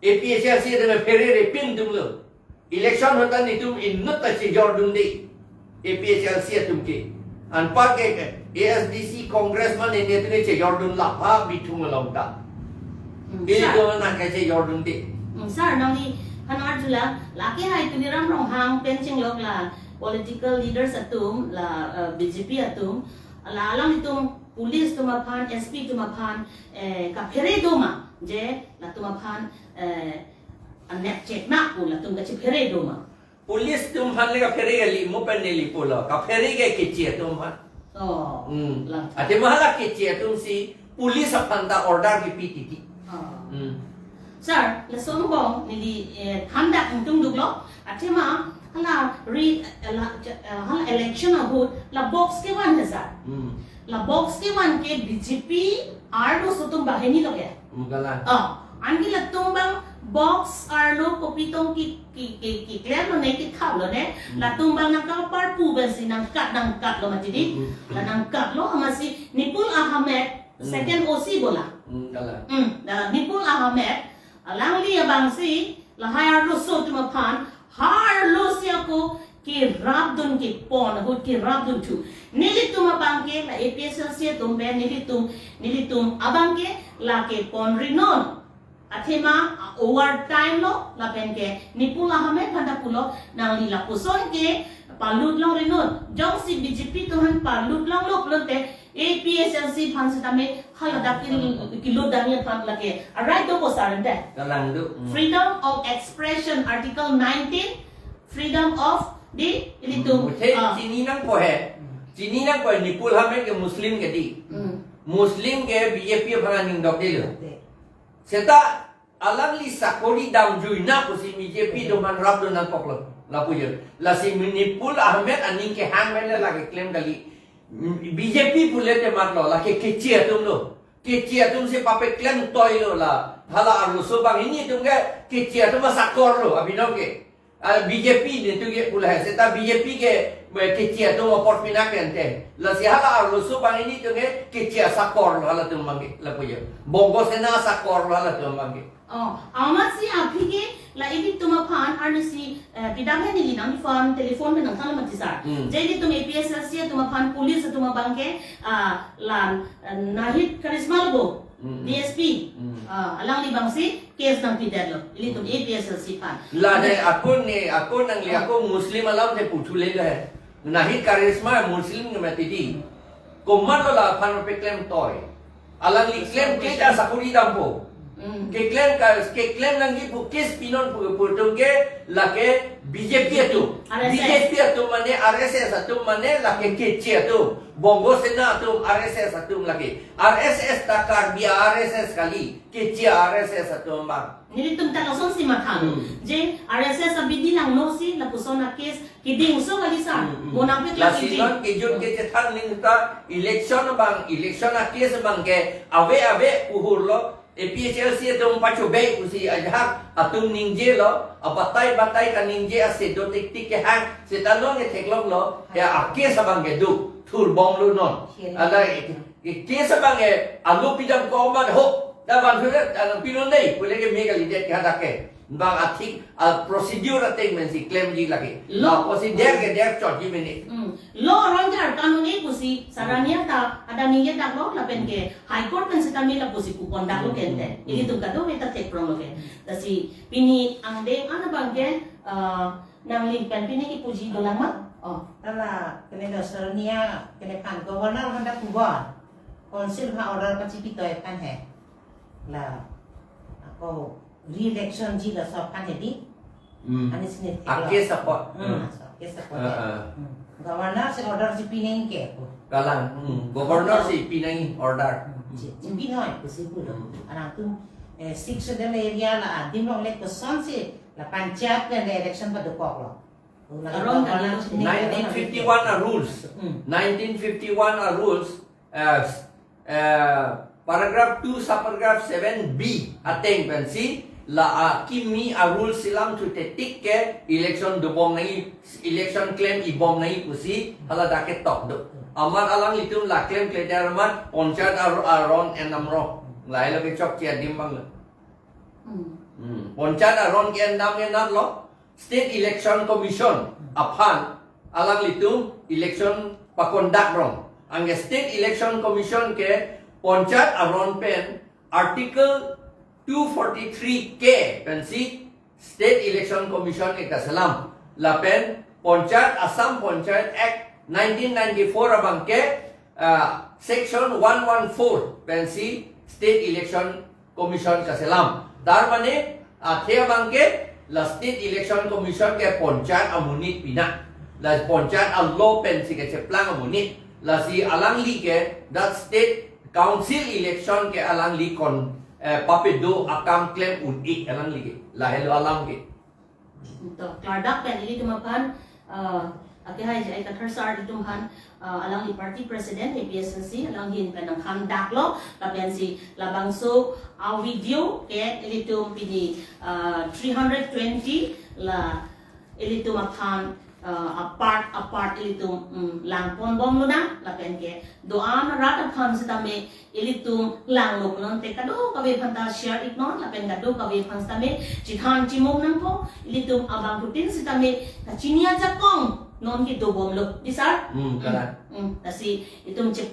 APHLC atum pherere pin atumlo. Election ahut ta netum inut ta chejordunde. APHLC atum ke. Anparke ke ASDC Congress mane netum chejordunlap ha Bithung along ta. Hmm, sir. Ilitum nang kachejordunde. Hmm, sir, nangli hanar jula, lake hai Tuliram Ronghang pen chinglok la political leaders atum, la, eh, BJP atum, la alanglitum police atum aphan, SP atum aphan, eh, kaphere doma, je latum aphan, eh, anep chek na pu latum kachiphere doma. Police atum aphan le kaphere kali, mo pen neli pulo. Kaphere ke Keche atum aphan. Oh, hmm. Lang. Athema hala Keche atumsi police aphan ta order kipi titi. Oh. Hmm. Sir, laso angbong neli, eh, thandak ingtungduklo. Athema hala re-, eh, la, eh, hala election ahut la box kevan he sir. Hmm. La box kevan ke BJP arloso atum banghini lo ke. Hmm, kalang. Oh, anke latum bang Box arlo kopi tong ki ki ki ki klem lo ne, ki thap lo ne. Hmm. Latum bang nangkapar pu pensi nangkat nangkat lo mati di. Hmm, hmm. La nangkat lo amatsi Nipul Ahmed, hmm, second O C bola. Hmm, kalang. Hmm, la Nipul Ahmed, alangli abangsi lahai arloso atum aphan, ha arlosi ako kerapdun kepon, ahut kerapdun thu. Nelitum abangke, la A P H L C atum pen, nelitum, nelitum abangke, la kepon rinon. Athema, ah, overtime lo, lapen ke Nipul Ahmed aphan ta pulo, nangli lapuson ke palut long rinon. Jongsi B J P atum aphan palut long lo pulote, A P H L C aphan sitame haladak ki, kilut dangji aphan lake a right do ko sir ente? Kalang do. Hmm. Freedom of expression, Article nineteen, freedom of the, ilitum, hmm, muthe, ah, chini nangpo he. Chini nangpo he, Nipul Ahmed ke Muslim ke di. Hmm. Muslim ke B J P aphan aning dokde lo. Dokde. Seta alangli sakori damjuina pusi B J P atum aphan rapdun nangkoklo. Lapu jo. Lasi Nipul Ahmed aning kehang pen le lake klem kali. B J P pulote matlo, lake keche atum lo. Keche atumsi papeklem toi lo la. Hala arloso banghini atum ke keche atum asakor lo, abinong ke. Ah, B J P netum ke pu lahai, seta B J P ke, eh, keche atum apor pinak ente. Lasi hala arloso banghini atum ke keche asakor lo halatum abangke, lapu jo. Bongo Sena asakor lo halatum abangke. Oh, amatsi aphi ke la ilitum aphan arnisi, eh, pidam he neli nangli phone, telephone pen nangthan lo mati sir. Hmm. Je ilitum A P H L C atum aphan police atum abangke, ah, la, eh, Nahid Karisma lo bo, hmm, D S P. Hmm. Ah, alangli abangsi case nangpidet lo, ilitum, hmm, A P H L C aphan. La de akun ne, akun nangli, ah, akun Muslim alam te puthu le he. Nahid Karisma Muslim ke mati di. Komat lo la aphan peklem toi. Alangli klem ke ta sakori dampo. Hmm. Keklem ka, keklem nangji pu case pinon pu, pu atum ke lake B J P atum. R S S. B J P atum mane, R S S atum mane lake keche atum. Bongo Sena atum, R S S atum lake. R S S ta Karbi R S S kali. Keche R S S atum abang. Nelitum ta lasonsi matha lo. Hmm. Je R S S abidi langnosi lapuson a case kedingso kali sir. Hmm, hmm. Mo nangpeklang. Lasi iji. Non kejun, oh, kechethan ning ta election abang, election a case abangke ave ave puhur lo, A P H L C atum pachobei pusi ajahak atum ningje lo, abatai batai kaningje ase do tik tik kehang, seta non ke theklong lo, ya a case abangke do, thur bom lo non. Siya. Ada ke case abangke, eh, alo pidam ko amat ho. Da ban hu da, ah, pinon dei, pule ke me kalidet ke hadak ke. Bang athik, ah, procedure ateng pensi klemji lake. Lo. Ah, procedure ke der chotji mene. Hmm. Lo aron ke arkan un-e pusi, sarania ta, ada ningje dak lo, lapen ke High Court pen sitame lapusi kupon dak lo ke ente. Hmm. Ilitum kadokave ta thek prong lo ke. Lasi pini angdeng an abangke, ah, nangli pen pini kipuji dolang ma? Oh. Hala, kene do sarania, kene phan governor aphan ta kubon. Council aphan order pachipi toi aphan he. La, ako re-election ji laso aphan he di. Hmm. Ani sini a case apot. Hmm, hmm, laso a case apot he. Ah, ah. Hmm. Governor si order chipi nangji ke ako. Kalang, hmm, governor si pi nangji order. Hmm. Chi-, chipi noi pusi pulo. Hmm. Alangtum, eh, Sixth Schedule area la adim longle kosonsi la panchayat pen le election padokok lo. Aron governor kali lo. Nineteen fifty-one a rules. Hmm. Nineteen fifty-one a rules. Eh, eh, paragraph two, subparagraph seven B ateng pensi la akimi a rule si lamthu te tik ke election dobom nangji, election klem-i bom nangji pusi haladak ketok do. Amat alanglitum la klemkle der amat panchayat ar-, aron endam rong. Lahelo ke chokche adim abang lo. Hmm. Hmm. Panchayat aron ke endam ke nat lo. State Election Commission aphan alanglitum election paconduct rong. Anke State Election Commission ke panchayat aron pen Article two forty-three K pensi State Election Commission ke kaselam. Lapen panchayat, Assam Panchayat Act nineteen ninety-four abangke, ah, Section one one four pensi State Election Commission kaselam. Tar mane, athe abangke, la State Election Commission ke panchayat amonit pina. La panchayat a-law pensi kecheplang amonit. Lasi alangli ke, that state council election ke alangli kon, eh, papedo akam klem un-e alangli ke. Lahelo alam ke. To, klardak pen ilitum aphan, eh, Akehai J I Kathar sir ilitum aphan, uh, alangli party president A P H L C alangli ahin pen nangthan daklo, lapensi labangso a video ke ilitum pini, uh, three hundred twenty la ilitum aphan, uh, apart apart ilitum, mm, langponbomlonang, lapen ke do-an arat aphan sitame ilitum langlo pulote kadokave aphan ta share iknon, lapen kadokave aphan sitame chethan chimum nangpo, ilitum abangphutin sitame kachini ajakong non kedobomlo, di sir? Hmm, kalang. Hmm, lasi itum che,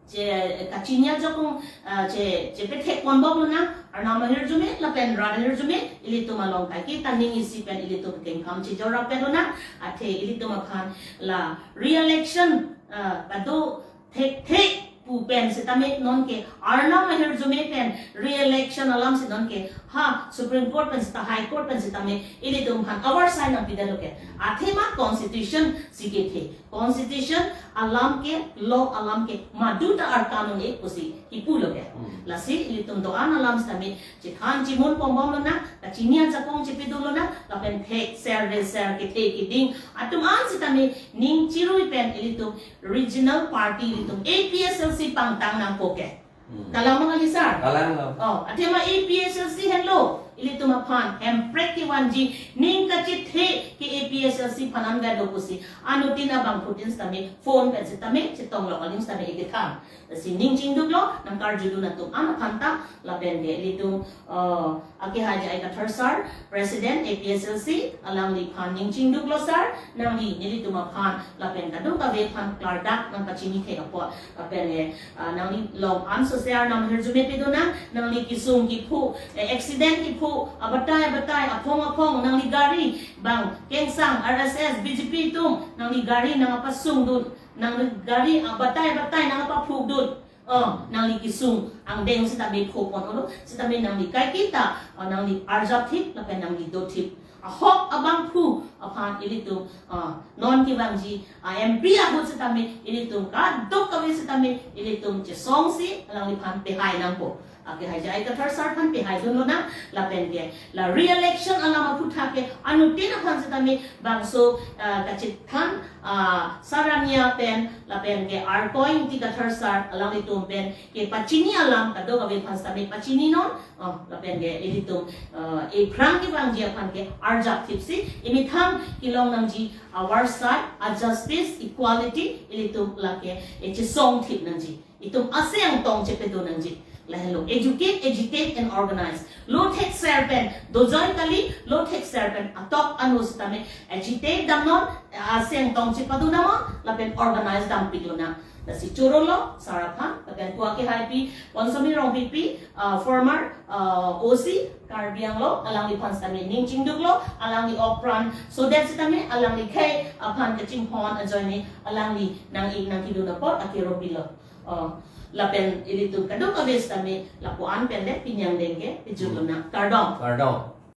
che kachini ajakong, ah, che, chepethekponbomlonang, arnam ahirjume lapen rat ahirjume, ilitum along kaike ta ning isi pen ilitum kengkam chejor rapet lonang, athe ilitum aphan la re-election, ah, kado thekthe pu pen sitame nonke arnam ahirjume pen re-election alamsi nonke ha Supreme Court pen sita High Court pen sitame ilitum aphan avarsai nangpidetlo ke. Athema constitution si kethe. Constitution alam ke, law alam ke madu ta arkan un-e pusi kipulo ke. Hmm. Lasi ilitum do-an alam sitame chethan chimunponbomlonang, kachini ajakong chepadolonang, lapen thekser reser kethe keding atum an sitame ning chirui pen ilitum regional party ilitum A P H L C pangtang nangpo ke. Hmm. Kalang ma kali sir? Kalanglo. Oh, athema A P H L C henlo ilitum aphan hemprek kevangji, ning kachethe ke A P H L C aphan an gado pusi anuttin abangphutin sitame phone pen sitame chetonglo, aling sitame ikethan. Lasi ning chingduklo, nangkarjudun atum an aphan ta, lapen ke ilitum, uh, akehai J I Kathar sir, President A P H L C, alangliphan ning chingduklo sir, nangli nelitum aphan lapen kadokave aphan klardak nangpachini thek apot, lapen ke, ah, nangli long an so sir, nang hirjume pedonang, nangli kesung kepho, eh, accident kepho, abatai abatai, aphong aphong, nangli gari bang kengsang R S S, B J P atum, nangli gari nangpasungdun, nangli gari abatai abatai nangpaphukdun. Oh, nangli kesung angdeng sitame phoponlo, sitame nangli kaiketa, oh, nangli arjapthip lapen nangli dothip. Ahok abangphu aphan ilitum, ah, non kevangji, ah, M P ahut sitame ilitum kadokave sitame ilitum chesongsi alangliphan pehai nangpo. Akehai J I Kathar sir aphan pehaidunlonang, lapen ke la re-election alam aphuthak ke anuttin aphan sitame bangso, ah, kachethan, ah, Sarania pen lapen ke Arkoi Ingti Kathar sir alanglitum pen kepachini alam kadokave aphan sitame pachininon, oh, lapen ke ilitum, ah, ephrang kevangji aphan ke arjapthipsi, emethang kelong nangji avarsai, a justice, equality, ilitum lake, eh, chesongthip nangji. Itum aseng tong chepedo nangji. Lahelo, educate, agitate and organize. Lo thekser pen dojoi kali, lo thekser pen atok anu sitame agitate damnon, aseng tong chepado damnon, lapen organize dampiklo nang. Lasi chorolo, sir aphan, lapen pu akehai pi, Ponsami Rongpipi, ah, former, ah, O C, Karbi Anglong, alangliphan sitame ning chingduklo, alangli ok pran sodet sitame, alangli khei aphan kachinghon ajoine, alangli nang-ik nangkedun apot akero pilo. Oh, lapen ilitum kadokave sitame lapu-an pen le pini angdeng ke pejutlo nang. Kardom. Kardom.